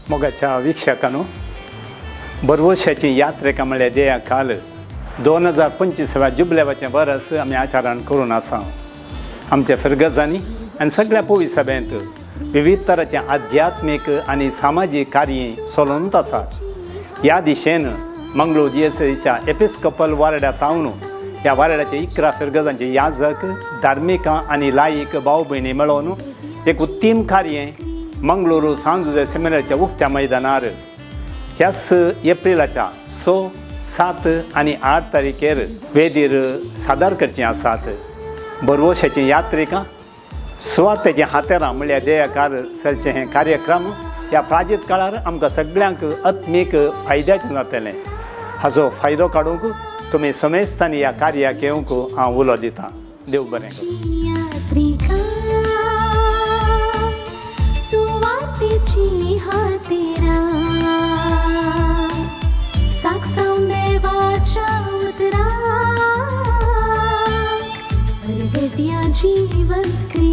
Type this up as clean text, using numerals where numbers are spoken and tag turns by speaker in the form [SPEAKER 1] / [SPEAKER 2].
[SPEAKER 1] मोगाच्या वीक्षकांनो, बरवशाची यात्रेका म्हळ्यार देया काल 2025व्या जुबलेवाचें बरस आमी आचरण करून आसा. आमच्या फिरगजांनी आनी सगळ्या पोवी सभेंत विविध तरांचे आध्यात्मीक आनी सामाजीक कार्य चलूनच आसात. ह्या दिशेन मंगळूर दियेसीच्या एपिस्कोपल वार्डा तावन ह्या वार्डाचे 11 फिरगजांचे याजक, धार्मिकां आनी लायक भाव भयणी मेळोवन एक उत्तीम कार्य मंगळुरू सांजुजे सेमिनारीच्या उक्त्या मैदानार ह्याच एप्रिलाच्या 6, 7 आनी 8 तारखेर वेदीर सादर करचीं आसात. बरवशाचीं यात्रिकां सुवातेचें हातेरां म्हणल्यार देयकार चलचें हें कार्यक्रम ह्या प्राजीत काळार आमकां सगळ्यांक आत्मीक फायद्याचें जातलें. हाचो फायदो काडूंक तुमी समेस्तांनी ह्या कार्याक येवंक हांव उलो दितां. देव बरें करूं.
[SPEAKER 2] यात्रिका सुवातेची हातेरा साक्षात देवाच्या उतराक परगट्या जिवंत.